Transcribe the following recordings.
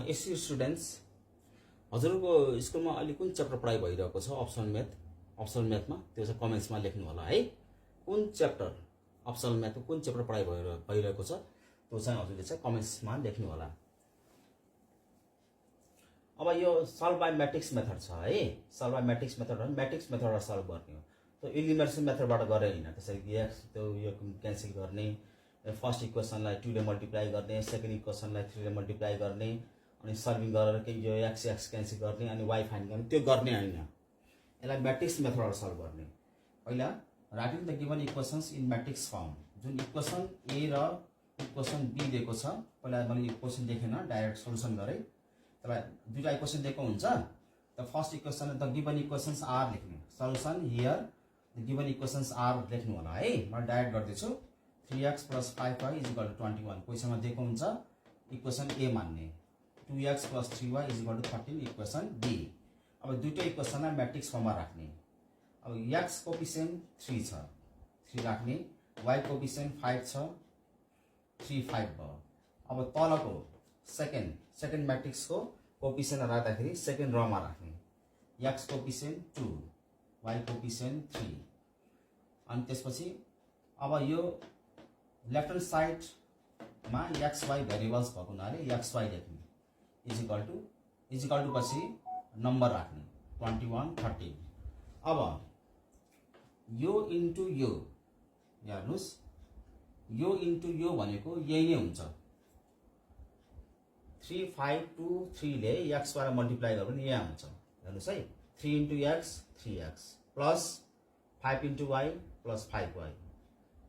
SC students हजुरको स्कुलमा अहिले कुन च्याप्टर पढाइ भइरहेको छ अप्सनल म्याथमा त्यो चाहिँ कमेन्ट्समा लेख्नु होला है। कुन च्याप्टर अप्सनल म्याथको कुन च्याप्टर पढाइ भइरहेको छ त्यो चाहिँ हजुरले चाहिँ कमेन्ट्समा लेख्नु होला। अब यो सल्भ बाइ म्याट्रिक्स मेथड छ है। सल्भ बाइ म्याट्रिक्स मेथड हो, म्याट्रिक्स मेथडबाट सल्भ गर्ने हो। त्यो इलिमिनेसन मेथडबाट गरे हैन। त्यसरी एक्स त्यो यो क्यान्सल गर्ने, फर्स्ट इक्वेसनलाई 2 ले मल्टिप्लाई गर्ने, सेकेन्ड इक्वेसनलाई 3 ले मल्टिप्लाई गर्ने, अनि सल्भिङ गरेर के यो एक्स क्यान्सल गर्ने अनि वाइ फाइन्ड गर्ने, त्यो गर्ने हैन। यसलाई म्याट्रिक्स मेथडबाट सल्भ गर्ने। पहिला writing the given equations in matrix form. जुन इक्वेसन ए र इक्वेसन बी दिएको छ, पहिला मैले इक्वेसन लेखेन, डाइरेक्ट सोलुसन गरे। त्यसलाई दुईटा इक्वेसन दिएको हुन्छ। The first equation the given equations are लेख्ने, solution here the given equations are लेख्नु होला है। म डाइरेक्ट गर्दैछु। 3x + 5y = 21 क्वेसनमा दिएको हुन्छ, इक्वेसन ए मान्ने। 2x + 3y = 13 equation be. अब दुईटै इक्वेसनलाई म्याट्रिक्स फर्ममा राख्ने। अब x कोएफिसिएन्ट 3 छ, 3 राख्ने, y कोएफिसिएन्ट 5 छ, 3 5 भयो। अब तलको सेकेन्ड म्याट्रिक्सको कोएफिसिएन्ट राख्दाखेरि सेकेन्ड रोमा राख्ने। x coefficient 2, y coefficient 3। अनि त्यसपछि अब यो लेफ्ट ह्यान्ड साइडमा एक्स वाइ भेरिएबल्स भएको हुनाले एक्स वाइ लेख्ने, इजिकल टु पछि नम्बर राख्ने 21 13। अब यो इन्टु यो हेर्नुहोस्, यो इन्टु यो भनेको यही नै हुन्छ। 3 5 2 3 ले एक्स वाइ मल्टिप्लाई गर्यो भने यहाँ हुन्छ। हेर्नुहोस् है, 3 × x 3x plus 5 × y plus 5y,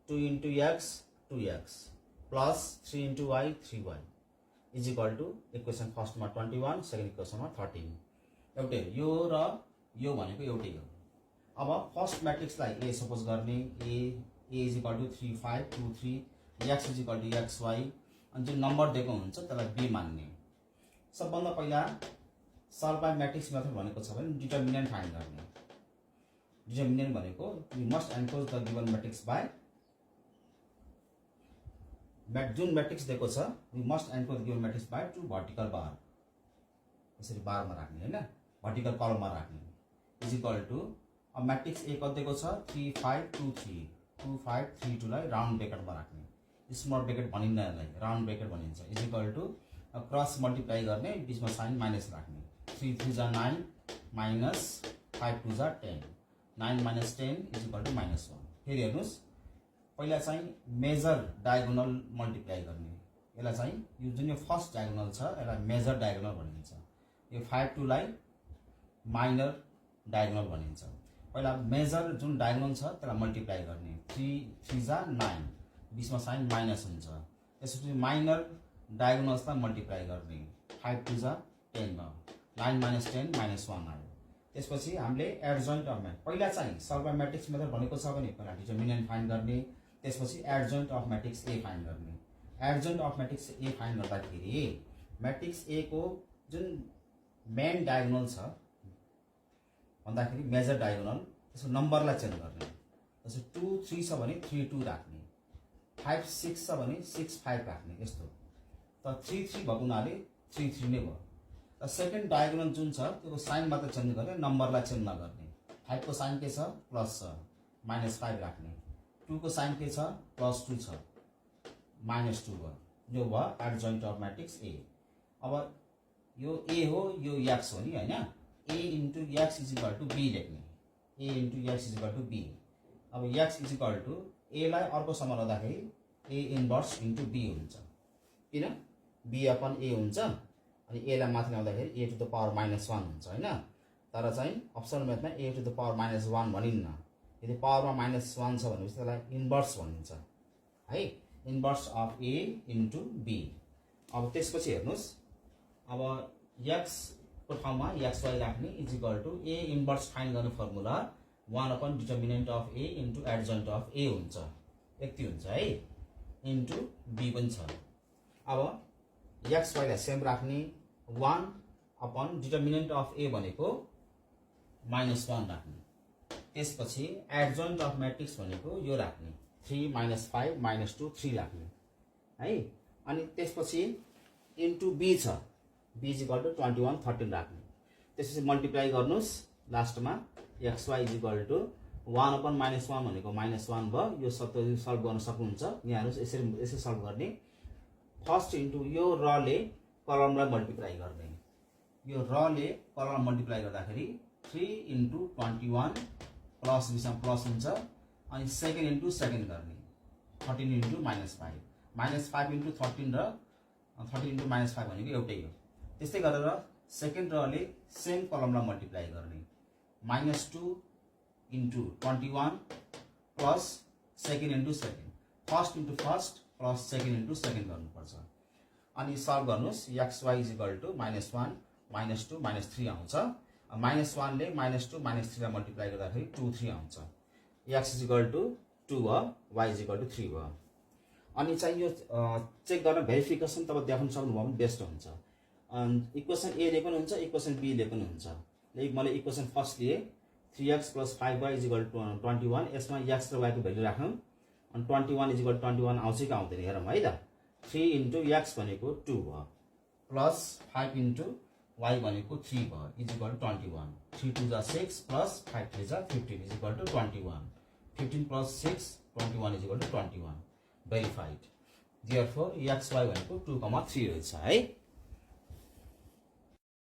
2 × x 2x plus 3 × y 3y is equal to equation फर्स्टमा 21, सेकेन्ड इक्वेसनमा 13। एउटै यो र यो भनेको एउटै हो। अब फर्स्ट म्याट्रिक्सलाई ए सपोज गर्ने, A equal to 3 5 2 3, x equal to X Y, अनि जुन नम्बर दिएको हुन्छ त्यसलाई बी मान्ने। सबभन्दा पहिला सल्भ बाइ म्याट्रिक्स मेथड भनेको छ भने डिटर्मिनेन्ट फाइन्ड गर्ने। डिटर्मिनेन्ट भनेको we must enclose the given matrix by, जुन म्याट्रिक्स दिएको छ we must enclose given matrix by 2 vertical bar. यसरी बारमा राख्ने हैन, भर्टिकल कलममा राख्ने। इजिकल टु अब म्याट्रिक्स ए कति दिएको छ 3 5 2 3, 2 5 3 2 लाई राउन्ड ब्रेकेटमा राख्ने। स्मल ब्रेकेट भनिन्न, यसलाई राउन्ड ब्रेकेट भनिन्छ। इजिकल टु क्रस मल्टिप्लाई गर्ने, बीचमा साइन माइनस राख्ने। 3 3 जा 9 माइनस 5 2 जा 10, 9 - 10 = -1। फेरि हेर्नुहोस्, पहिला चाहिँ मेजर डायगोनल मल्टिप्लाई गर्ने। यसलाई चाहिँ यो जुन यो फर्स्ट डायगोनल छ यसलाई मेजर डायगोनल भनिन्छ। यो 5 2 लाई माइनर डायगोनल भनिन्छ। पहिला मेजर जुन डायगोनल छ त्यसलाई मल्टिप्लाई गर्ने। 3 3 जा 9, बीचमा साइन माइनस हुन्छ। त्यसपछि माइनर डायगोनल्सलाई मल्टिप्लाई गर्ने। 5 2 जा 10 भयो, 9 - 10 -1 आयो। त्यसपछि हामीले एडजोइन्ट अफ म्याट्रिक्स, पहिला चाहिँ सल्भ बाइ म्याट्रिक्स मेथड भनेको छ भने पहिला डिटर्मिनेन्ट फाइन्ड गर्ने, त्यसपछि adjoint of matrix A find गर्ने। Adjoint of matrix A find गर्दाखेरि म्याट्रिक्स ए को जुन मेन डायगोनल छ भन्दाखेरि मेजर डायगोनल, त्यसको नम्बरलाई चेन्ज गर्ने। जस्तै 2 3 छ भने 3 2 राख्ने, 5 6 छ भने 6 5 राख्ने। यस्तो त 3 3 भएको हुनाले 3 3 नै भयो। र सेकेन्ड डायगोनल जुन छ त्यो साइन मात्र चेन्ज गर्ने, नम्बरलाई चेन्ज नगर्ने। 5 को साइन के छ प्लस छ, -5 राख्ने। 2 को साइन के छ +2 छ, -2 भयो। यो भयो एडजोइन्ट अफ म्याट्रिक्स ए। अब यो ए हो, यो एक्स हो नि हैन। a × x = b लेख्ने, a × x = b। अब x = a लाई अर्को सम गर्दाखेरि a इन्भर्स × b हुन्छ। किन b/a हुन्छ, अनि a लाई माथि ल्याउँदाखेरि a टु द पावर -1 हुन्छ हैन। तर चाहिँ अप्सनल म्याथमा a टु द पावर -1 भनिन्न। यदि पावरमा -1 छ भनेपछि त्यसलाई इन्भर्स भनिन्छ है, इन्भर्स अफ a × b। अब त्यसपछि हेर्नुहोस्, अब x को ठाउँमा एक्स वाइ राख्ने, equal to a inverse find गर्ने formula 1 determinant of a × adjoint of a हुन्छ। यति हुन्छ है, इन्टु b पनि छ। अब एक्स वाइलाई सेम राख्ने, 1 डिटर्मिनेन्ट अफ a भनेको -1 राख्ने। त्यसपछि एडजोइन्ट अफ म्याट्रिक्स भनेको यो राख्ने, 3 -5 -2 3 राख्ने है। अनि त्यसपछि इन्टु b छ, b इज इक्वल टु 21 13 राख्ने त्यसपछि मल्टिप्लाई गर्नुस् लास्टमा xy is equal to 1 upon -1 भनेको -1 भयो यो सल्भ गर्न सक्नुहुन्छ यहाँहरु यसरी सल्भ गर्ने फर्स्ट इन्टु यो रले कलमलाई मल्टिप्लाई गर्ने यो रले कलम मल्टिप्लाई गर्दाखेरि 3 इन्टु 21 प्लस बिसमा प्लस हुन्छ अनि सेकेन्ड इन्टु सेकेन्ड गर्ने 13 इन्टु -5 -5 इन्टु 13 र 13 इन्टु -5 भनेको एउटै हो त्यस्तै गरेर सेकेन्ड रले सेम कलमलाई मल्टिप्लाई गर्ने -2 into 21 plus second into second first into first plus second into second गर्नुपर्छ अनि सल्भ गर्नुस् xy इज इक्वल टु -1 -2 -3 आउँछ -1 ले -2 -3 लाई मल्टिप्लाई गर्दाखेरि 2 3 आउँछ x इज इक्वल टु 2 भयो y इज इक्वल टु 3 भयो अनि चाहिँ यो चेक गर्न भेरिफिकेसन तपाईं देखाउन सक्नुभयो भने बेस्ट हुन्छ इक्वेसन a ले पनि हुन्छ इक्वेसन b ले पनि हुन्छ मैले इक्वेसन फर्स्ट लिए 3x + 5y is equal to 21 यसमा x र y को भ्यालु राखौं अनि 21 इज इक्वल टु 21 आउँछ कि आउँदैन हेरौं है त 3 इन्टु x भनेको 2 भयो प्लस 5 इन्टु y भनेको 3 भयो इज इक्वल टु 21 3 2 जा 6 प्लस 5 3 जा 15 is equal to 21 15 plus 6 21 is equal to 21 verified therefore xy भनेको 2,3 रहेछ है